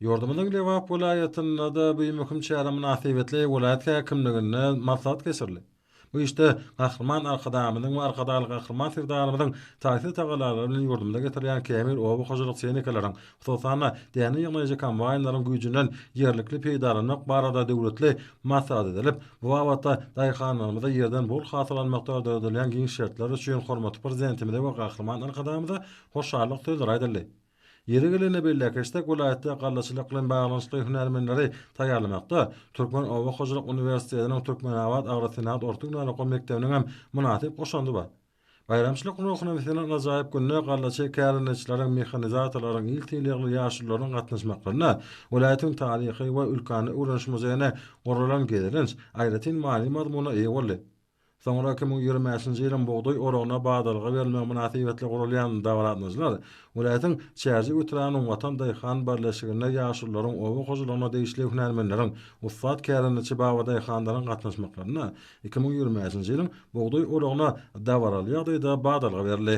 Ýurdumyzyň Lebap welaýatynda-da bu möhüm çäre mynasybetli welaýat häkimliginde maslahat geçirildi. Bu işde Gahryman Arkadagymyzyň we Arkadagly Gahryman Serdarymyzyň taýsyz tagallalary bilen ýurdumyza getirilýän kämil oba hojalyk tehnikalaryň, hususan-da, däne ýygnaýjy kombaýnlaryň güýjünden ýerlikli peýdalanmak barada döwletli maslahat edilip, bu babatda daýhanlarymyza ýerden bol hasyl almakda döredilýän giň şertler üçin hormatly Prezidentimize we Gahryman Arkadagymyza hoşallyk sözleri aýdyldy. Ýeri gelende belläp geçsek, welaýatda gallaçylyk bilen baglanyşykly hünärmenleri taýýarlamakda Türkmen oba hojalyk uniwersitetiniň Türkmenabat agrosenagat orta hünär okuw mekdebiniň hem mynasyp goşandy bar. Baýramçylyk ruhuna beslenen ajaýyp günde gallaçy kärendeçileriň, mehanizatorlaryň, il sylagly ýaşulularyň gatnaşmaklarynda welaýatyň Taryhy we ülkäni öwreniş muzeýine guralan gezelenç aýratyn many-mazmuna eýe boldy. Soňra 2025-nji ýylyň bugdaý oragyna badalga berilmegi mynasybetli guralýan dabara-gatnaşyjylar welaýatyň Çärjew etrabynyň Watan daýhan birleşiginde ýaşulularyň, oba hojalygyna degişli hünärmenleriň, ussat kärendeçi babadaýhanlaryň gatnaşmaklarynda 2025-nji ýylyň bugdaý oragyna dabaraly ýagdaýda badalga berildi.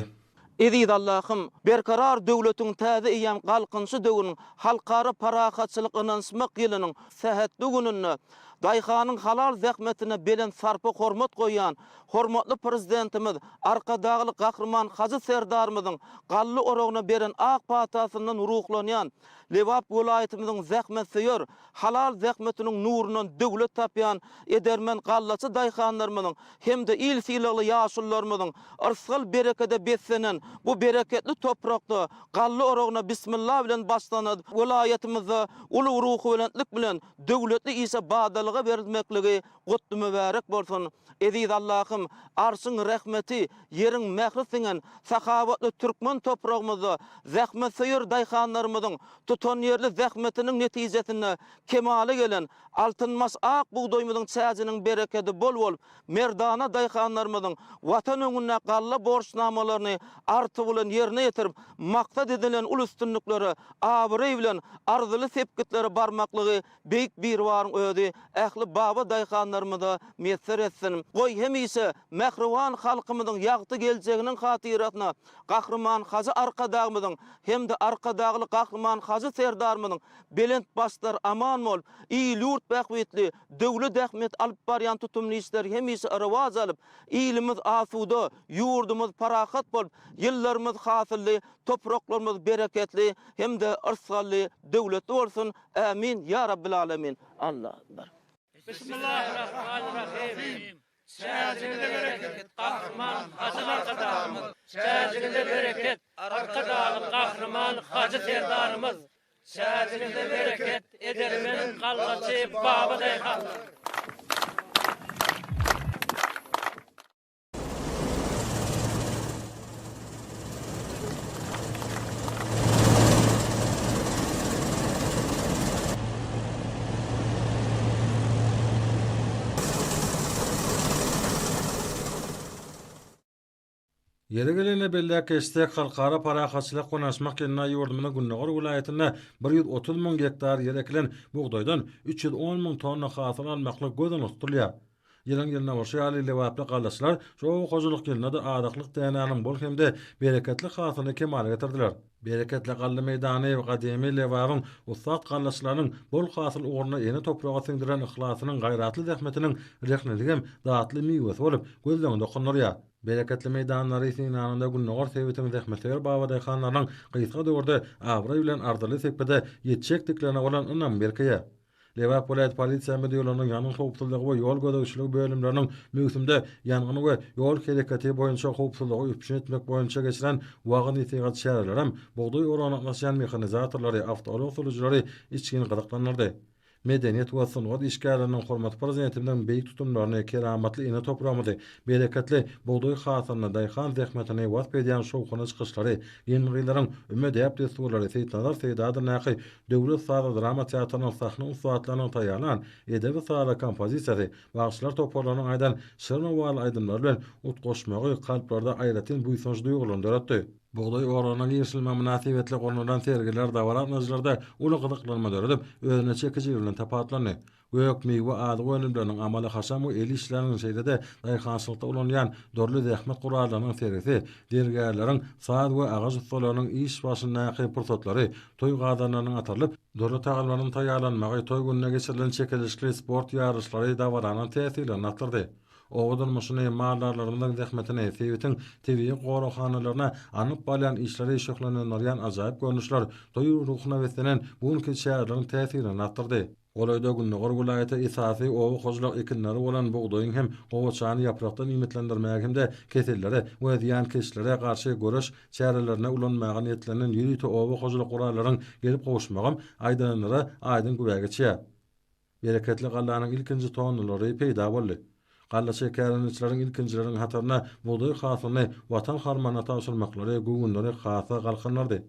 Eziz Allahym, Berkarar döwletiň täze eýýam Galkynyşy döwrüniň Halkara parahatçylyk ynanyşmak ýylynyň sähetli gününde daýhanyň halal zähmetine belent sarpa-hormat goýýan hormatly Prezidentimiz Arkadagly Gahryman Hajy Serdarymyzyň galla oragyna beren ak patasyndan ruhlanýan Lebap welaýatymyzyň zähmetsöýer halal zähmetiniň nurundan döwlet tapýan edermen gallaçy daýhanlarymyzyň hem-de il sylagly ýaşulularymyzyň yrsgal-berekede beslenen bu bereketli toprakda galla oragyna bismilla bilen başlanyp, welaýatymyzda uly ruhubelentlik bilen döwletli işe badalga berilmekligi gutly mübärek bolsun! Eziz Allahym, Arşyň rehmeti, ýeriň mähri siňen sahawatly türkmen topragymyzda zähmetsöýer daýhanlarymyzyň tutanýerli zähmetiniň netijesinde kemala gelen altynbaş ak bugdaýymyzyň çäjiniň berekedi bol bolup, merdana daýhanlarymyzyň Watan öňünde galla borçnamalaryny artygy bilen ýerine ýetirip, maksat edinilen uly üstünliklere, abraý bilen arzyly sepgitlere barmaklygy Beýik Biribaryň özi ähli baba daýhanlarymyza miýesser etsin. Goý, hemişe mähriban halkymyzyň ýagty geljeginiň hatyrasyna Gahryman Hajy Arkadagymyzyň hem-de Arkadagly Gahryman Hajy Serdarymyzyň belent başlary aman bolup, il-ýurt bähbitli, döwlet ähmiýetli alyp barýan tutumly işleri hemişe rowaç alyp, ilimiz asuda, ýurdumyz parahat bolup, ýyllarymyz hasylly, topraklarymyz bereketli hem-de yrsgally, döwletli bolsun! Ämin ýa Rabbil Alemin. Allah Akbar. Bismillahirrahmanirrahim. Çäjiňize bereket Gahryman Hajy Arkadagymyz. Çäjiňize bereket Arkadagly Gahryman Hajy Serdarymyz. Çäjiňize bereket edermen gallaçy baba daýhanlar. Ýeri gelende belläp geçsek, Halkara parahatçylyk gonamçylyk ýylynda ýurdumyzyň gündogar welaýatynda 130 müň gektar ýere ekilen bugdaýdan 310 müň tonna hasyl almaklyk göz öňünde tutulýar. Ýylyň-ýylyna bolşy ýaly, lebaply gallaçylar şu oba hojalyk ýylynda-da azyklyk dänäniň bol hem-de bereketli hasylyny kemala getirdiler. Bereketli galla meýdany gadymy Lebabyň ussat gallaçylarynyň bol hasyl ugrunda ene topraga siňdiren yhlasynyň, gaýratly zähmetiniň rehneti hem datly miwesi bolup, gözleňi dokundyrýar. Bereketli meýdanlary synanynda gündogar sebitiň zähmetsöýer babadaýhanlarynyň gysga döwürde abraý bilen arzyly sepgide ýetjekdiklerine bolan ynam berkeýär. Lebap welaýat polisiýa müdirliginiň ýangyn howpsuzlygy we ýol gözegçiligi bölümleriniň möwsümde ýangyn we ýol hereketi boýunça howpsuzlygy üpjün etmek boýunça geçiren wagyz-nesihat çärelerem bugdaý oragyna gatnaşýan mehanizatorlary, awtoulag sürüjileri içgin gyzyklandyrdy. Medeniýet we sungat işgärleriniň hormatly Prezidentimiziň beýik tutumlaryny, keramatly ene topragymyzy, bereketli bugdaý hasylyny, daýhan zähmetini wasp edýän şowhunly çykyşlary, gelin-gyzlaryň üme däp-dessurlary, Seýitnazar Seýdi adyndaky Döwlet saz-drama teatrynyň sahna ussatlarynyň taýýarlan edebi-sazly kompozisiýasy, bagşylar toparlarynyň aýdan şirin owazly aýdymlary bilen utgaşmagy kalplarda aýratyn buýsanç duýgularyny döretdi. Bugdaý oragyna girişilmegi mynasybetli gurnalan sergiler dabara gatnaşyjylarda uly gyzyklanma döredip, özüne çekijiligi bilen tapawutlandy. Gök, miwe, azyk önümleriniň, amaly-haşam we el işleriniň, şeýle-de daýhançylykda ulanylýan dürli zähmet gurallarynyň sergisi, zergärleriň, saz we agaç ussalarynyň iş başyndaky pursatlary, toý gazanlarynyň atarylyp, dürli tagamlaryň taýýarlanmagy, toý gününde geçirilen çekeleşikli sport ýaryşlary dabaranyň täsirlerini artdyrdy. Oba durmuşyny, maldarlarymyzyň zähmetini, sebitiň tebigy goraghanalaryna alnyp barylýan işleri şöhlelendirýän ajaýyp görnüşler toý ruhuna beslenen bu günki çäreleriň täsirini artdyrdy. Golaýda gündogar welaýata esasy oba hojalyk ekinleri bolan bugdaýyň hem gowaçany ýaprakdan iýmitlendirmäge hem-de kesellere we zyýankeşlere garşy göreş çärelerinde ulanmaga niýetlenen ýörite oba hojalyk gurallaryň gelip gowuşmagam aýdylanlara aýdyň güwä geçýär. Bereketli gallanyň ilkinji tonnalary peýda boldy. Gallaçy kärendeçileriň ilkinjileriň hatarynda bugdaý hasylyny Watan harmanyna tabşyrmaklary göwünleri has-da galkyndyrdy.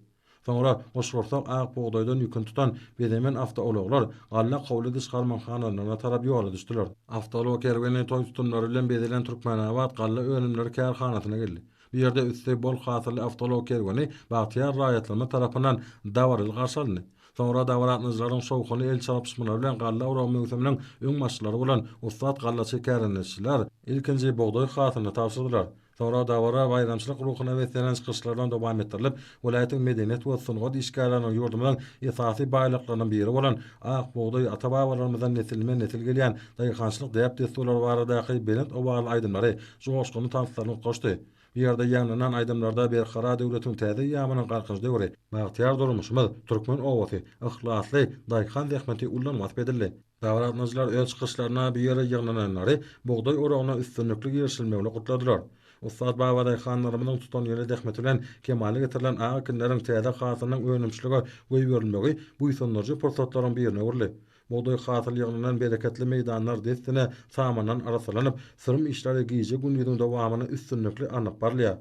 Soňra guşgursak ak bugdaýdan ýüküni tutan bezemen awtoulaglar galla kabul ediş harmanhanalaryna tarap ýola düşdüler. Awtoulag kerweni toý tutumlary bilen bezelen Türkmenabat galla önümleri kärhanasyna geldi. Bu ýerde üsti bol hasylly awtoulag kerweni bagtyýar raýatlarymyz tarapyndan dabaraly garşy alyndy. Soňra dabara gatnaşyjylaryň şowhunly el çarpyşmalary bilen galla oragy möwsüminiň öňbaşçylary bolan ussat gallaçy kärendeçiler ilkinji bugdaý hasylyny tabşyrdylar. Soňra dabara baýramçylyk ruhuna beslenen çykyşlardan dowam etdirilip, welaýatyň medeniýet we sungat işgärleriniň ýurdumyzyň esasy baýlyklarynyň biri bolan ak bugdaý ata-babalarymyzdan nesilme-nesil gelýän daýhançylyk däp-dessurlary baradaky belent owazly aýdymlary, joşgunly tanslaryny utgaşdy. Bu ýerde ýaňlanan aýdymlarda Berkarar döwletiň täze eýýamynyň Galkynyş döwri, bagtyýar durmuşymyz, türkmen obasy, yhlasly daýhan zähmeti ullan wasp edildi. Dabara gatnaşyjylar öz çykyşlarynda bu ýere ýygnananlary bugdaý oragyna üstünlikli girişilmegini gutladylar. Ussat babadaýhanlarymyzyň tutanýerli zähmeti bilen kemala getirilen ak ekinleriň täze hasylynyň önümçilige goýberilmegi buýsandyryjy pursatlaryň birine öwrüldi. Bugdaý hasyly ýygnalan bereketli meýdanlar dessine samandan arassalanyp, sürüm işleri gije-gündiziň dowamynda üstünlikli alnyp barylýar.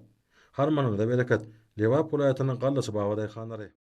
Harmanyňyza bereket, Lebap welaýatynyň gallaçy babadaýhanlary!